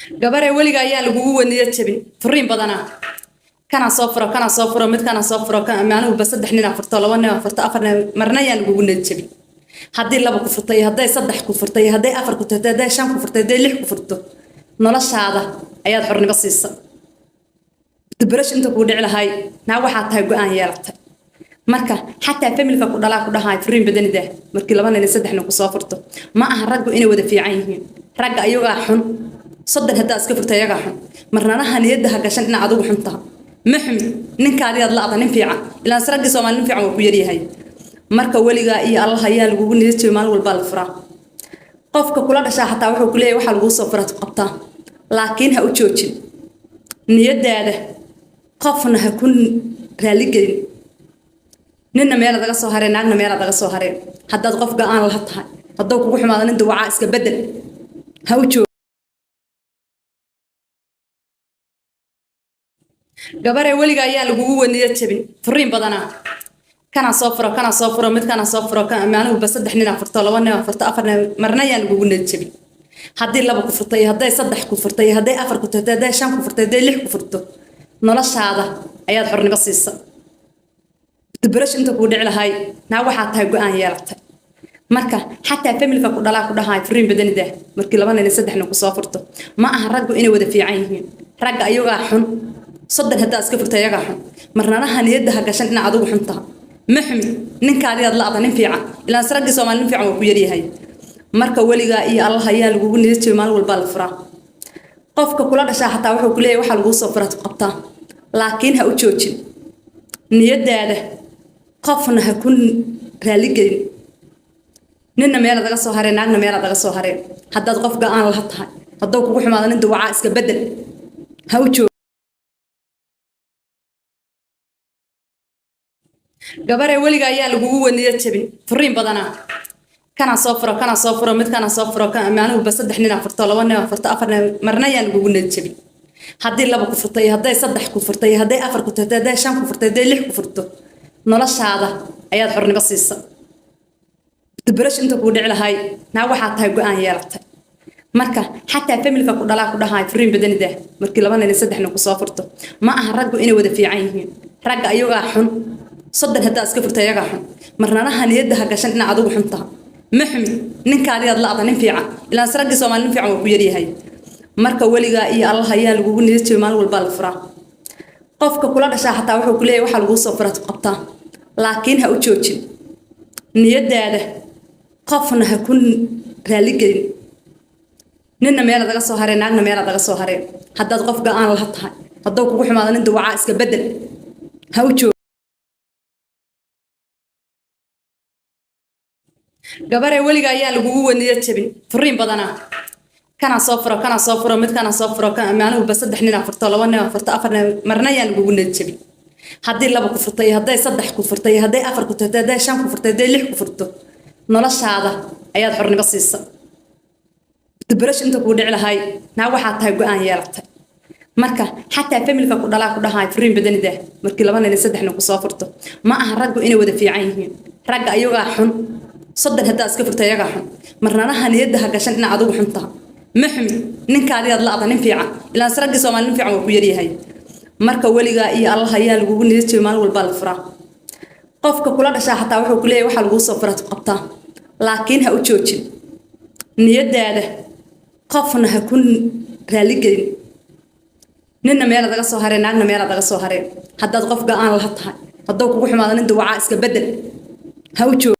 Gabaree, weliga ayaa lagugu waniya jabin. Furiin badanaa, kanaa soo furo, kanaa soo furo, mid kanaa soo furo, maanuhuba saddex ninaa furto, laba ninaa furto, afar nin. Marna ayaan lagugu niyad jabin. Haddii laba ku furto iyo hadday saddex ku furto iyo hadday afar ku furto, hadday shan ku furto, hadday lix ku furto, noloshaada ayaad xornimo siisa. Depression inta kuu dhici lahay naa waxaa tahay go-aan yeelatay. Marka xataa family-ka ku dhalaa ku dhahay furiin badanida. Markii laba nin iyo saddex nin kusoo furto, ma aha raggu inay wada fiican yihiin. Ragga ayagaa xun. 30 haddaa iska furta, iyagaa xun. Marnanaha niyadda ha gashan inaad adigu xun taha. Ma xumid, ninkaadiyaad la-da nin fiican. Ilaan raggii Soomaali nin fiican waa ku yaryahay. Marka weligaa iyo Allah ayaa lagugu niyad jabi. Maalin walbaa la furaa. Qofka kula dhashaa xataa wuxuu ku leeyahay waxaa laguu soo furaad qabtaa, laakiin ha u joojin niyadaada, qofna ha ku raaligelin. Ninna meelaad aga soo hareen, naagna meelaad aga soo hareen. Haddaad qof go-aan laha tahay, hadduu kugu xumaado nin duwacaa, iska bedel, ha u joog. Gabaree, weliga ayaa lagugu waniya jabin. Furiin badanaa, kanaa soo furo, kanaa soo furo, mid kanaa soo furo, maanuhuba saddex ninaa furto, laba ninaa furto, afar nin. Marna ayaan lagugu niyad jabin. Haddii laba ku furto iyo hadday saddex ku furto iyo hadday afar ku furto, hadday shan ku furto, hadday lix ku furto, noloshaada ayaad xornimo siisa. Depression inta kuu dhici lahay naa waxaa tahay go-aan yeelatay. Marka xataa family-ka ku dhalaa ku dhahay furiin badanida. Markii laba nin iyo saddex nin kusoo furto, ma aha raggu inay wada fiican yihiin. Ragga ayagaa xun. 30 haddaa iska furta, iyagaa xun. Marnanaha niyadda ha gashan inaad adigu xun taha. Ma xumid, ninkaadiyaad la-da nin fiican. Ilaan raggii Soomaali nin fiican waa ku yaryahay. Marka weligaa iyo Allah ayaa lagugu niyad jabi. Maalin walbaa la furaa. Qofka kula dhashaa xataa wuxuu ku leeyahay waxaa laguu soo furaad qabtaa, laakiin ha u joojin niyadaada, qofna ha ku raaligelin. Ninna meelaad aga soo hareen, naagna meelaad aga soo hareen. Haddaad qof go-aan laha tahay, hadduu kugu xumaado nin duwacaa, iska bedel, ha u joog. Gabaree, weliga ayaa lagugu waniya jabin. Furiin badanaa, kanaa soo furo, kanaa soo furo, mid kanaa soo furo, maanuhuba saddex ninaa furto, laba ninaa furto, afar nin. Marna ayaan lagugu niyad jabin. Haddii laba ku furto iyo hadday saddex ku furto iyo hadday afar ku furto, hadday shan ku furto, hadday lix ku furto, noloshaada ayaad xornimo siisa. Depression inta kuu dhici lahay naa waxaa tahay go-aan yeelatay. Marka xataa family-ka ku dhalaa ku dhahay furiin badanida. Markii laba nin iyo saddex nin kusoo furto, ma aha raggu inay wada fiican yihiin. Ragga ayagaa xun. 30 haddaa iska furta, iyagaa xun. Marnanaha niyadda ha gashan inaad adigu xun taha. Ma xumid, ninkaadiyaad la-da nin fiican. Ilaan raggii Soomaali nin fiican waa ku yaryahay. Marka weligaa iyo Allah ayaa lagugu niyad jabi. Maalin walbaa la furaa. Qofka kula dhashaa xataa wuxuu ku leeyahay waxaa laguu soo furaad qabtaa, laakiin ha u joojin niyadaada, qofna ha ku raaligelin. Ninna meelaad aga soo hareen, naagna meelaad aga soo hareen. Haddaad qof go-aan laha tahay, hadduu kugu xumaado nin duwacaa, iska bedel, ha u joog. Gabaree, weliga ayaa lagugu waniya jabin. Furiin badanaa, kanaa soo furo, kanaa soo furo, mid kanaa soo furo, maanuhuba saddex ninaa furto, laba ninaa furto, afar nin. Marna ayaan lagugu niyad jabin. Haddii laba ku furto iyo hadday saddex ku furto iyo hadday afar ku furto, hadday shan ku furto, hadday lix ku furto, noloshaada ayaad xornimo siisa. Depression inta kuu dhici lahay naa waxaa tahay go-aan yeelatay. Marka xataa family-ka ku dhalaa ku dhahay furiin badanida. Markii laba nin iyo saddex nin kusoo furto, ma aha raggu inay wada fiican yihiin. Ragga ayagaa xun. 30 haddaa iska furta, iyagaa xun. Marnanaha niyadda ha gashan inaad adigu xun taha. Ma xumid, ninkaadiyaad la-da nin fiican. Ilaan raggii Soomaali nin fiican waa ku yaryahay. Marka weligaa iyo Allah ayaa lagugu niyad jabi. Maalin walbaa la furaa. Qofka kula dhashaa xataa wuxuu ku leeyahay waxaa laguu soo furaad qabtaa, laakiin ha u joojin niyadaada, qofna ha ku raaligelin. Ninna meelaad aga soo hareen, naagna meelaad aga soo hareen. Haddaad qof go-aan laha tahay, hadduu kugu xumaado nin duwacaa, iska bedel, ha u joog.